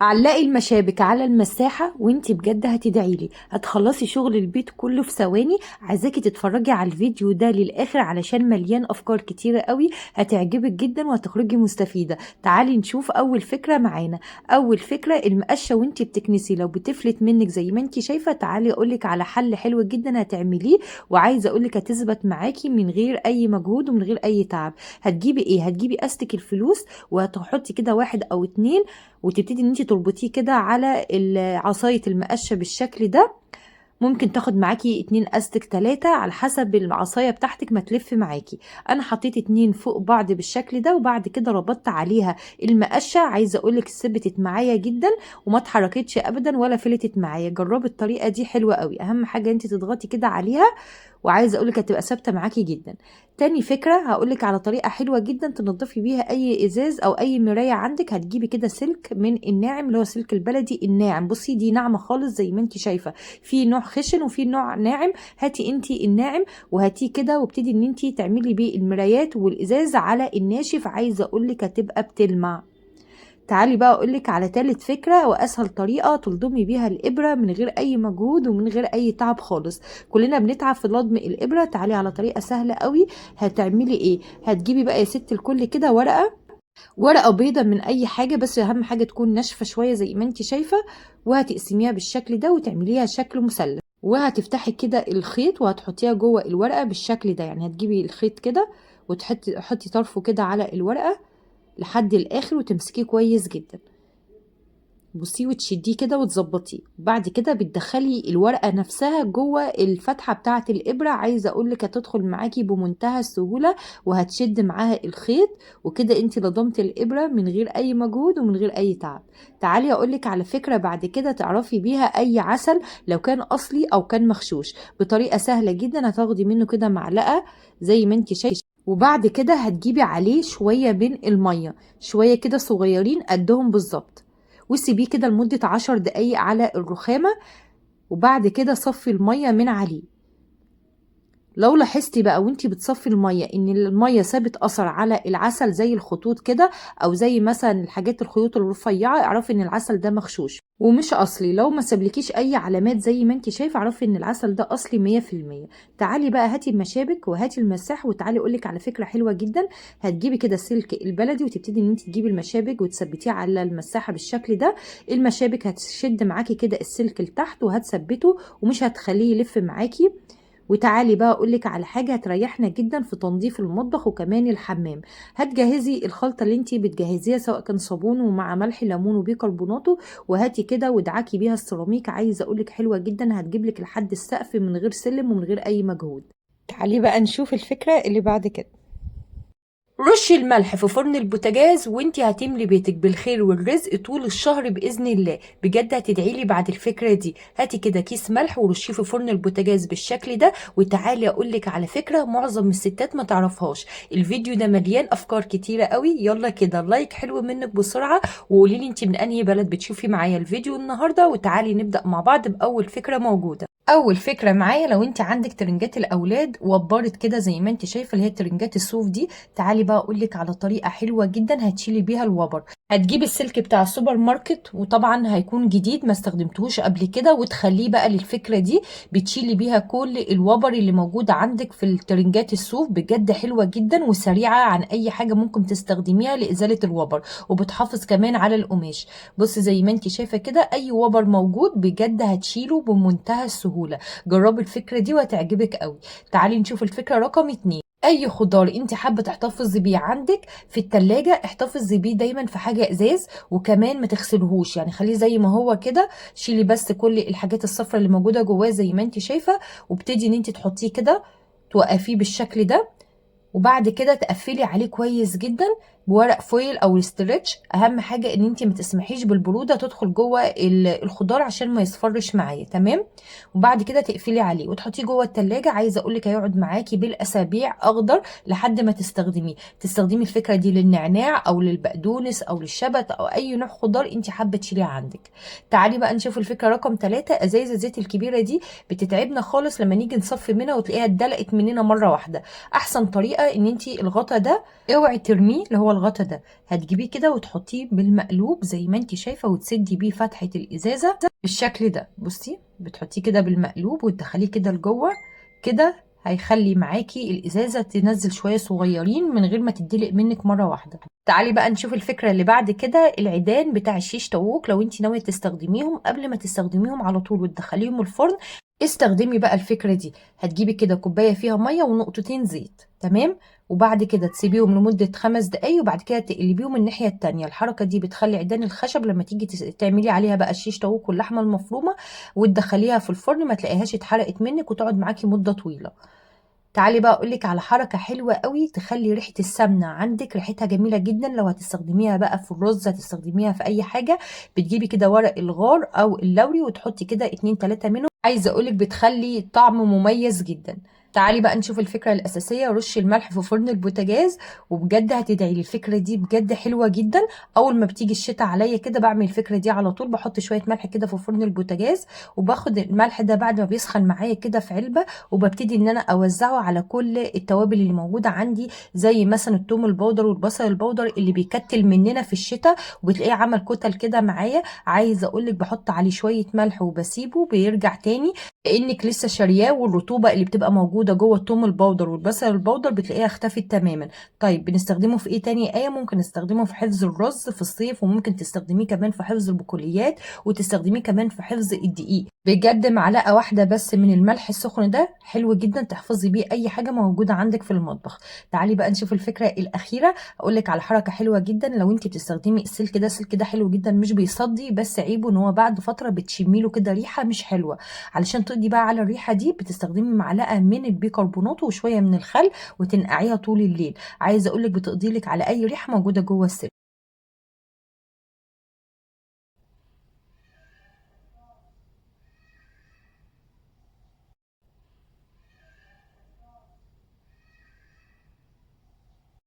علقي المشابك على المساحة وانتي بجد هتدعيلي. هتخلصي شغل البيت كله في ثواني. عايزاكي تتفرجي على الفيديو ده للآخر علشان مليان أفكار كتيرة قوي هتعجبك جدا وهتخرجي مستفيدة. تعالي نشوف أول فكرة معانا. أول فكرة المقشة وانتي بتكنسي لو بتفلت منك زي ما انتي شايفة، تعالي أقولك على حل حلو جدا هتعمليه، وعايزة أقولك هتثبت معاكي من غير أي مجهود ومن غير أي تعب. هتجيبي إيه؟ هتجيبي أستك الفلوس وهتحطي كده واحد أو اتنين، وتبتدي ان انت تربطيه كده على عصاية المقشة بالشكل ده. ممكن تاخد معاكي 2 استك 3 على حسب العصاية بتاعتك ما تلف معاكي. انا حطيت 2 فوق بعض بالشكل ده، وبعد كده ربطت عليها المقشة. عايزة اقولك ثبتت معايا جدا وما اتحركتش ابدا ولا فلتت معايا. جربي الطريقة دي حلوة قوي. اهم حاجة انت تضغطي كده عليها، وعايزه اقولك هتبقى ثابتة معاكي جدا. تاني فكرة هقولك على طريقه حلوة جدا تنضفي بيها اي ازاز او اي مراية عندك. هتجيبي كده سلك من الناعم اللي هو سلك البلدي الناعم. بصي دي ناعمة خالص زي ما انت شايفه، في نوع خشن وفي نوع ناعم. هاتي انت الناعم وهاتيه كده، وابتدي ان انت تعملي بيه المرايات والازاز على الناشف. عايزه اقولك هتبقى بتلمع. تعالي بقى اقولك على تالت فكرة واسهل طريقة تلضمي بيها الابرة من غير اي مجهود ومن غير اي تعب خالص. كلنا بنتعب في لضم الابرة. تعالي على طريقة سهلة قوي. هتعملي ايه؟ هتجيبي بقى يا ست الكل كده ورقة بيضة من اي حاجة، بس اهم حاجة تكون ناشفة شوية زي ما انت شايفة، وهتقسميها بالشكل ده وتعمليها شكل مثلث، وهتفتحي كده الخيط وهتحطيها جوه الورقة بالشكل ده. يعني هتجيبي الخيط كده وتحطي طرفه كده على الورقة لحد الاخر وتمسكيه كويس جدا. بصي وتشديه كده وتظبطيه. بعد كده بتدخلي الورقة نفسها جوه الفتحة بتاعه الابره. عايزه اقولك هتدخل معاكي بمنتهى السهولة وهتشد معاها الخيط، وكده انت لضمتي الابره من غير اي مجهود ومن غير اي تعب. تعالي اقولك على فكرة بعد كده تعرفي بيها اي عسل لو كان اصلي او كان مغشوش بطريقة سهلة جدا. هتاخدي منه كده معلقه زي ما انت شايفه، وبعد كده هتجيبي عليه شوية من المية، شوية كده صغيرين قدهم بالظبط، وسيبيه كده لمدة 10 دقايق على الرخامة، وبعد كده صفي المية من عليه. لو لاحظتي بقى وانتي بتصفي المية ان المية سابت اثر على العسل زي الخطوط كده، او زي مثلا الحاجات الخيوط الرفيعة، اعرفي ان العسل ده مغشوش ومش اصلي. لو ما سابلكيش اي علامات زي ما انتي شايفه، اعرفي ان العسل ده اصلي 100%. تعالي بقى هاتي المشابك وهاتي المساح، وتعالي اقولك على فكرة حلوة جدا. هتجيبي كده السلك البلدي وتبتدي ان انتي تجيبي المشابك وتثبتيه على المساحة بالشكل ده. المشابك هتشد معاكي كده السلك لتحت وهتثبته ومش هتخليه يلف معاكي. وتعالي بقى اقولك على حاجة هتريحنا جدا في تنظيف المطبخ وكمان الحمام. هتجهزي الخلطة اللي انتي بتجهزيها سواء كان صابون ومع ملح ليمون وبيكربوناته، وهاتي كده وادعكي بيها السيراميك. عايزه اقولك حلوة جدا، هتجيبلك لحد السقف من غير سلم ومن غير اي مجهود. تعالي بقى نشوف الفكرة اللي بعد كده. رشي الملح في فرن البوتاجاز وانتي هتملي بيتك بالخير والرزق طول الشهر باذن الله. بجد هتدعي لي بعد الفكرة دي. هاتي كده كيس ملح ورشيه في فرن البوتاجاز بالشكل ده. وتعالي اقولك على فكرة معظم الستات ما تعرفهاش. الفيديو ده مليان افكار كتيرة قوي. يلا كده like حلو منك بسرعة، وقولي لي انتي من انهي بلد بتشوفي معايا الفيديو النهارده. وتعالي نبدا مع بعض باول فكرة موجودة. اول فكرة معايا، لو انت عندك ترنجات الاولاد وبرت كده زي ما انت شايفه اللي هي ترنجات الصوف دي، تعالي بقى اقول لك على طريقه حلوة جدا هتشيلي بيها الوبر. هتجيبي السلك بتاع السوبر ماركت، وطبعا هيكون جديد ما استخدمتهوش قبل كده، وتخليه بقى للفكرة دي. بتشيلي بيها كل الوبر اللي موجود عندك في الترنجات الصوف. بجد حلوة جدا وسريعة عن اي حاجة ممكن تستخدميها لازالة الوبر، وبتحافظ كمان على القماش. بصي زي ما انت شايفه كده اي وبر موجود بجد هتشيله بمنتهى السهولة. جربي الفكرة دي وهتعجبك قوي. تعالي نشوف الفكرة رقم 2. اي خضار انت حابة تحتفظي بيه عندك في التلاجة احتفظي بيه دايما في حاجة ازاز، وكمان ما تغسلهوش، يعني خليه زي ما هو كده. شيلي بس كل الحاجات الصفرا اللي موجودة جواه زي ما انت شايفه، وابتدي ان انت تحطيه كده، توقفيه بالشكل ده، وبعد كده تقفلي عليه كويس جدا بورق foil او stretch. اهم حاجة ان انت ما تسمحيش بالبروده تدخل جوه الخضار عشان ما يصفرش معايا، تمام؟ وبعد كده تقفلي عليه وتحطيه جوه التلاجة. عايزه اقول لك هيقعد معاكي بالاسابيع اخضر لحد ما تستخدميه. تستخدمي الفكرة دي للنعناع او للبقدونس او للشبت او اي نوع خضار انت حابة تشيليه عندك. تعالي بقى نشوف الفكرة رقم 3. ازايز الزيت الكبيرة دي بتتعبنا خالص لما نيجي نصفي منها وتلاقيها اتدلقت مننا مرة واحدة. احسن طريقه ان انت الغطا ده اوعي ترميه، اللي هو هو الغطا ده هتجيبيه كده وتحطيه بالمقلوب زي ما انت شايفه، وتسدي بيه فتحه الازازه بالشكل ده. بصي بتحطيه كده بالمقلوب وتدخليه كده لجوه كده، هيخلي معاكي الازازه تنزل شوية صغيرين من غير ما تدلق منك مرة واحدة. تعالي بقى نشوف الفكرة اللي بعد كده، العيدان بتاع الشيش طاووق. لو انت ناوية تستخدميهم قبل ما تستخدميهم على طول وتدخليهم الفرن، استخدمي بقى الفكرة دي. هتجيبي كده كوباية فيها مية ونقطتين زيت، تمام، وبعد كده تسيبيهم لمدة 5 دقايق، وبعد كده تقلبيهم الناحية التانية. الحركة دي بتخلي عيدان الخشب لما تيجي تعملي عليها بقى الشيش طاووق واللحمة المفرومه وتدخليها في الفرن ما تلاقيهاش اتحرقت منك وتقعد معاكي مده طويلة. تعالي بقى اقولك على حركة حلوة قوي تخلي ريحة السمنة عندك ريحتها جميلة جدا. لو هتستخدميها بقى في الرز، هتستخدميها في اي حاجة، بتجيبي كده ورق الغار او اللوري وتحطي كده 2 3 منه. عايزة اقولك بتخلي طعم مميز جدا. تعالي بقى نشوف الفكرة الأساسية، رش الملح في فرن البوتاجاز، وبجد هتدعي لي. الفكرة دي بجد حلوة جدا. أول ما بتيجي الشتاء عليا كده بعمل الفكرة دي على طول، بحط شوية ملح كده في فرن البوتاجاز، وباخد الملح ده بعد ما بيسخن معايا كده في علبة، وببتدي ان انا اوزعه على كل التوابل اللي موجودة عندي، زي مثلا الثوم البودر والبصل البودر اللي بيكتل مننا في الشتاء وبتلاقيه عمل كتل كده معايا. عايزه اقول لك بحط عليه شوية ملح وبسيبه بيرجع تاني كانك لسه شارياه، والرطوبة اللي بتبقى موجودة جوه الثوم البودر والبصل البودر بتلاقيها اختفت تماما. طيب بنستخدمه في ايه تاني؟ ايه ممكن نستخدمه في حفظ الرز في الصيف، وممكن تستخدميه كمان في حفظ البقوليات، وتستخدميه كمان في حفظ الدقيق. بجد معلقه واحدة بس من الملح السخن ده حلو جدا تحفظي بيه اي حاجة موجودة عندك في المطبخ. تعالي بقى نشوف الفكرة الاخيرة، اقول لك على حركة حلوة جدا. لو انت بتستخدمي السلك ده، السلك ده حلو جدا مش بيصدي، بس عيبه ان هو بعد فترة بتشمي له كده ريحه مش حلوة. علشان تقضي بقى على الريحة دي بتستخدمي معلقه من البيكربونات وشوية من الخل وتنقعيها طول الليل. عايزه اقول لك بتقضي لك على اي ريحه موجودة جوه السلك.